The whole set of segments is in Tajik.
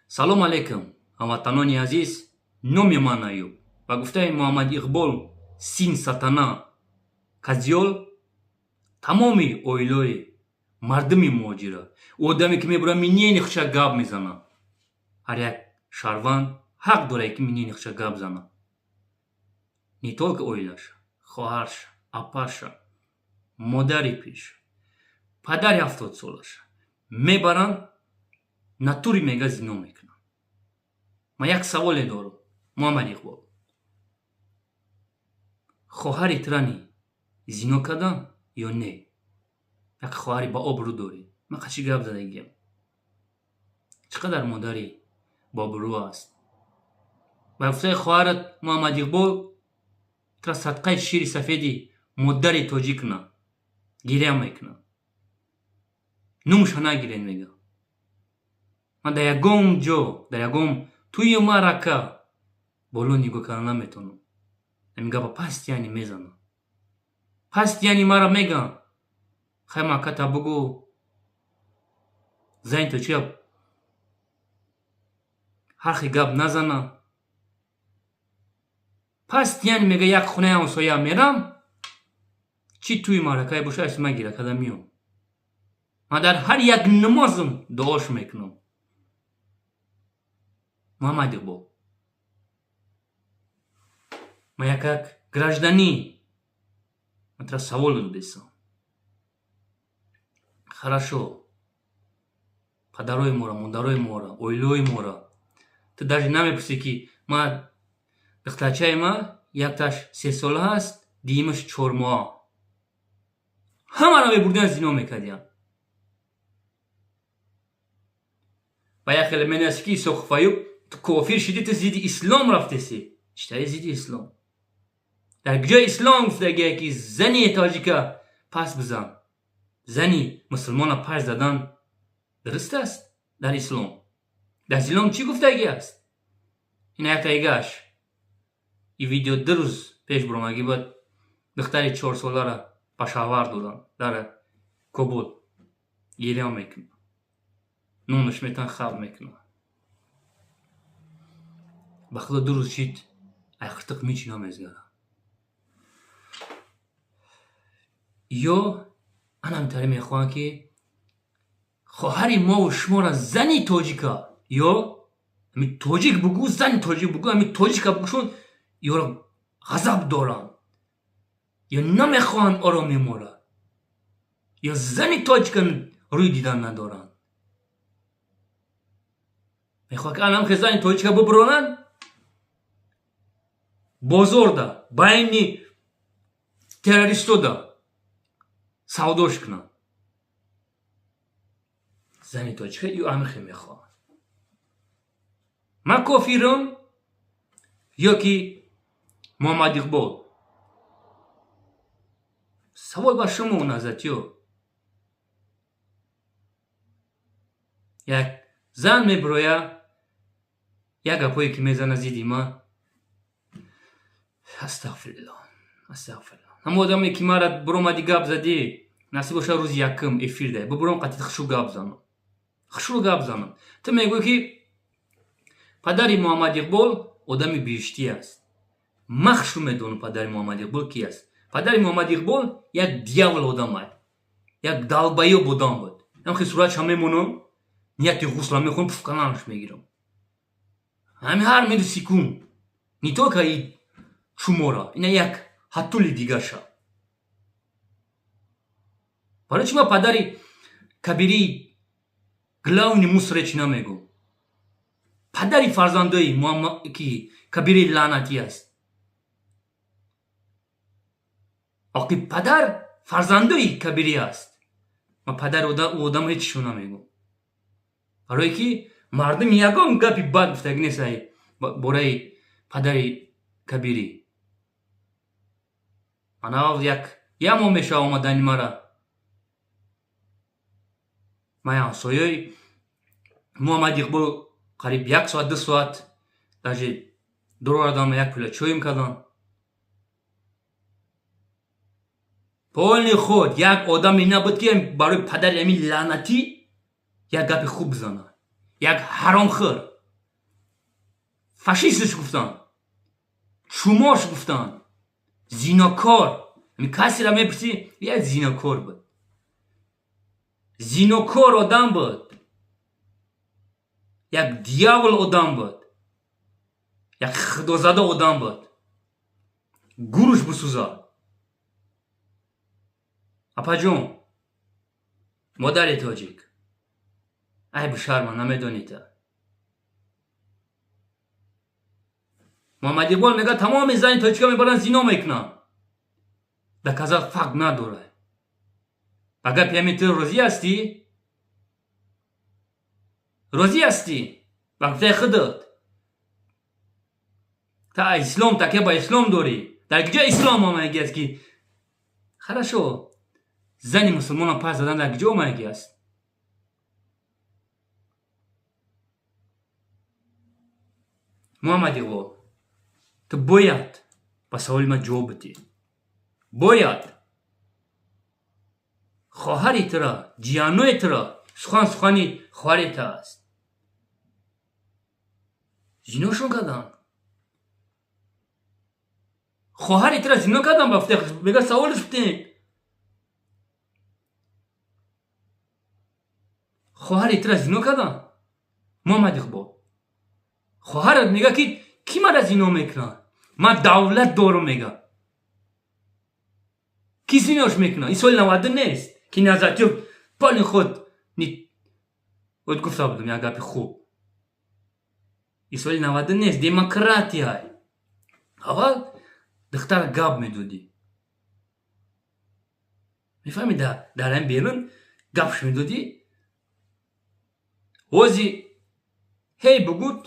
Салом алейкум, ҳамватанони азиз. Номи ман Аюб. Ба гуфтаи Муҳаммад Иқбол, сын сатана казёл, тамоми оилаи мардуми муҳоҷира, одаме ки мебура, мнение хуша гап мезана. Ҳар як шаҳрванд ҳақ дорад, ки мнение хуша гап зана, не только оилаша, хоҳарша, апаша, модари пирша, падари 70-солаша мебаранд, натури мега зино мекунанд. Ман як саволе дорам: Муҳаммад Иқбол, хоҳари тирани зино кардан ё не? Як хоҳари ба обрӯ дорӣ. Ман қачи гап задагиям, чӣ қадар модари бобрӯ аст. Ба гуфтаи хоҳарат, Муҳаммад Иқбол, тира садқаи шири сафеди модари тоҷик кунад, гиря мекунад, нумша нагиред, мега. Ман дар ягон ҷо, дар ягон тӯи маърака боло нигоҳ карда наметавонам. Ҳамин гапа постоянно мезанам, постоянно мара меган: «Хай, маката бугӯ, зани тоҷика ҳар хел гап назана». Постоянно мега, як хонаи ҳамсоя мерам, чӣ тӯи маъракае боша, аси ман гира карда меом. Ман дар ҳар як намозам дуош мекунам. Муҳаммад Иқбол, ман як гражданин, ман тира савол додесам. Хорошо, падарои моро, модарои моро, оилаҳои моро ту даже намепурсӣ, ки ман духтарчаи ман якташ 3-сола ҳаст, дуюмаш 4-моҳа, ҳамаро мебурдиан, зино мекардиям. Ба як хеле менаси, ки Исоқов Аюб, ту кофир шидӣ, ту зидди ислом рафтеси. Читаи зидди ислом? Дар ҷои ислом гуфтагие, ки зани тоҷика пас бизан? Зани мусулмона пас задан дуруст аст дар ислом? Дар ислом чӣ гуфтагӣ аст? Ина яктаигаш и видео 2 рӯз пеш буромагӣ буд. Духтари 4-солара ба шавҳар доданд дар Кобул. Гиря мекунад, нонаш метан, хаб мекунад. Ба худо, 2 рӯз шид, айхиртиқ мичи намезгара. Ё анамтаре мехоҳанд, ки хоҳари мову шуморо, зани тоҷика, ё ами тоҷик бугӯ, зани тоҷик бугӯ, ами тоҷика бугӯшон, ёро ғазаб доранд ё намехоҳанд ороми моро, ё зани тоҷика рӯй дидан надоранд. Мехоҳад, ки анам зани тоҷика бубуронанд бозорда, байни террористода савдош кунанд зани тоҷика. Ё амихе мехоҳад, ман кофирам ё ки Муҳаммад Иқбол? Савол ба шумо, назатиё. Як зан мебироя, як гапое ки мезана зидди ман. Астағфирулло, астағфирулло. Ҳама одаме ки мара биромадӣ, гап задӣ, насиб боша, рӯзи якум эфир дай бубуром, қатит хушрӯ гап занам, хушрӯ гап занам. Ту мегӯӣ, ки падари Муҳаммад Иқбол одами биҳиштӣ аст. Ман хушрӯ медонам, падари Муҳаммад Иқбол ки аст. Падари Муҳаммад Иқбол як дьявол одам ай, як долбоёб одам буд. Ҳамхи суратша мемонам, нияти ғусла мехонам, пуфкаланаш мегирам. Ҳами ҳар меду секунд, не только и шумора, ина як ҳаттули дигарша. Барои чи ман падари кабирии главный мусоре чи намегӯм? Падари фарзандои ки кабирии лаънатӣ аст. Оқи падар фарзандои кабирӣ аст. Ман падари одам ҳечишо намегӯм, барое ки мардум ягон гапи бад гуфтагӣ нест бораи падари кабирӣ. Ана як моҳ мешава омадани мара. Ман ҳамсояи Муҳаммад Иқбол қариб як соат, 2 соат даже дурорадам, як пӯла чоим кардам. Полни худ як одаме набуд, ки барои падари ҳамин лаънатӣ як гапи хуб бизанад. Як ҳаромхӯр. Фашистш гуфтанд, чумош гуфтанд, зинокор. Касеро мепурсӣ, як зинокор буд, зинокор одам буд, як дьявол одам буд, як худозада одам буд. Гуруш бисӯзад. Апаҷон, модари тоҷик, айбу шарма намедонита. Муҳаммад Иқбол мегӯяд, тамоми зани тоҷика мебаранд, зино мекунанд. Доказать факт надорад. Ба гапи ҳамин ту розӣ ҳастӣ? Розӣ ҳастӣ ба гуфтаи худат? Та ислом, такя ба ислом дорӣ. Дар куҷо ислом омадагӣ аст, ки хорошо, зани мусулмонам пас задан дар куҷо омадагӣ аст? Муҳаммад Иқбол, ту бояд ба саволи ман ҷавоб бидиҳӣ. Бояд хоҳари тура, ҷиянои тура, сухан сухани хоҳари ту аст. Зиношон карданд. Хоҳари тура зино карданд, ба гуфтаи мега, саволш бидем. Хоҳари тура зино карданд, Муҳаммад Иқбол. Хоҳарат мега, ки кӣ мара зино мекунад? Ман давлат дорам, мега. Кӣ зинош мекунад? Ин соли 92 нест, ки Назартиёв поли худ вот гуфта будам як гапи хуб. Ин соли 92 нест, демократия. Аввал духтара гап медодӣ. Мефаҳмӣ, дар ҳамин берун гапш медодӣ. Ҳози ҳей бугуд,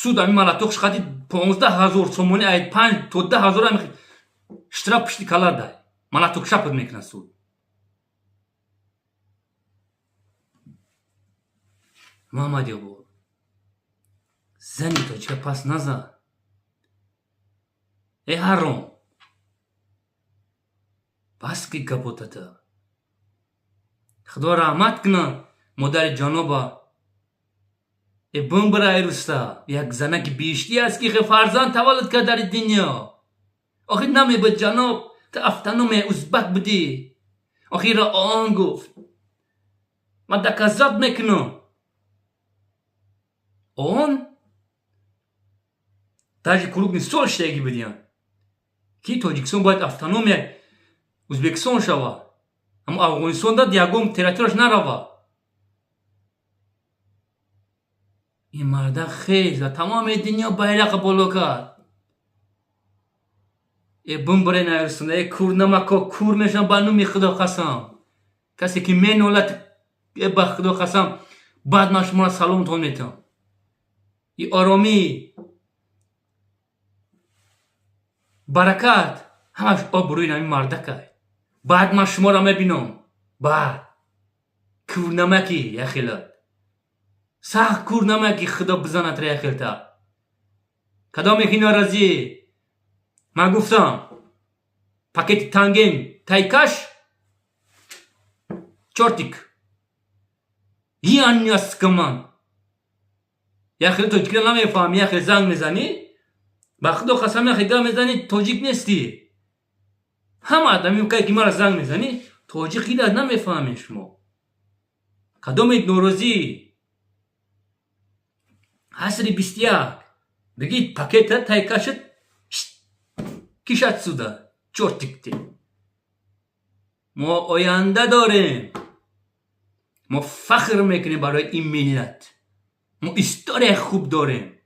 суд ҳамин малатоқш қади 15 000 сомонӣ, ай 5 то 10 ҳазор ҳами штраф пушти кала дай. Малатоқ шапат мекунад суд. Муҳаммад Иқбол, зани тоҷика пас назан. Э ҳаром, бас ки гапотата. Худо раҳмат кунад модари ҷаноба. Э бумбара, ай руста, як занаки биҳиштӣ аст, ки хе фарзанд таваллуд кард дари дунё. Охир намебуд, ҷаноб, ту автономияи узбак будӣ. Охирро он гуфт. Ман доказать мекунам. Он даже круглый стол штаги будиянд, ки Тоҷикистон бояд автономия Ӯзбекистон шавад, аммо Афғонистон дад ягон территорияш нарава. Ин марда хез ва тамоми дунё байрақа боло кард. Э бумбаре найрустона, э кур намако кур мешавам, ба номи Худо қасам. Касе ки менолад, э ба Худо қасам, баъд ман шуморо саломтон метавам. И оромӣ, баракат ҳамаш обрӯи ҳамин мардакай. Баъд ман шуморо мебинам. Баъд курнамаки яхелат. Сахт курнамаки, Худо бизанад яхелта. Кадоме ки норозӣ, ман гуфтам, пакети танген тайкаш чортик янаскаман. Яхел тоҷикиро намефаҳмӣ, яхел занг мезанӣ, ба Худо қасам, яхел гап мезанӣ, тоҷик нестӣ. Ҳама одами ки мара занг мезанӣ, тоҷикиро намефаҳмед шумо. Кадоме норозӣ, асри 21 бигид, пакета тайкашат кишад сюда, чортик ты. Мо оянда дорем. Мо фахр мекунем барои ин миллат. Мо историяи хуб дорем.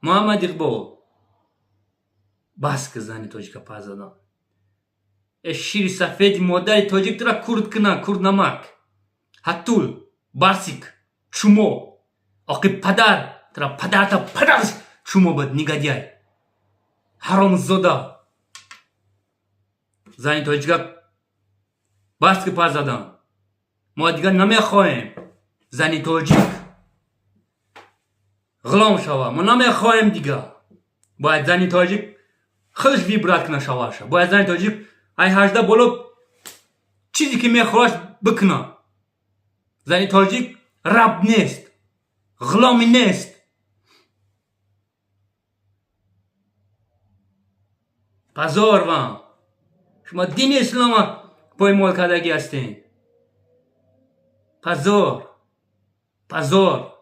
Муҳаммад Иқбол, бас ки зани тоҷика пас задан. Э шири сафеди модари тоҷик тура курд кунад, курд намак. Ҳатул, барсик, чумо, оқи падар, тура падарта падар чумо буд, негодяй. Ҳаромзода. Зани тоҷика бас ки пас задан. Мо дигар намехоҳем зани тоҷик ғулом шавад. Мо намехоҳем дигар. Бояд зани тоҷик худаш выбрать кунад шаварша. Бояд зани тоҷик ай 18 боло чизе ки мехоҳад бикунад. Зани тоҷик Раб нест, ғуломи нест. Позор вам! Шумо дини ислома поймол кардагӣ ҳастед. Позор, позор!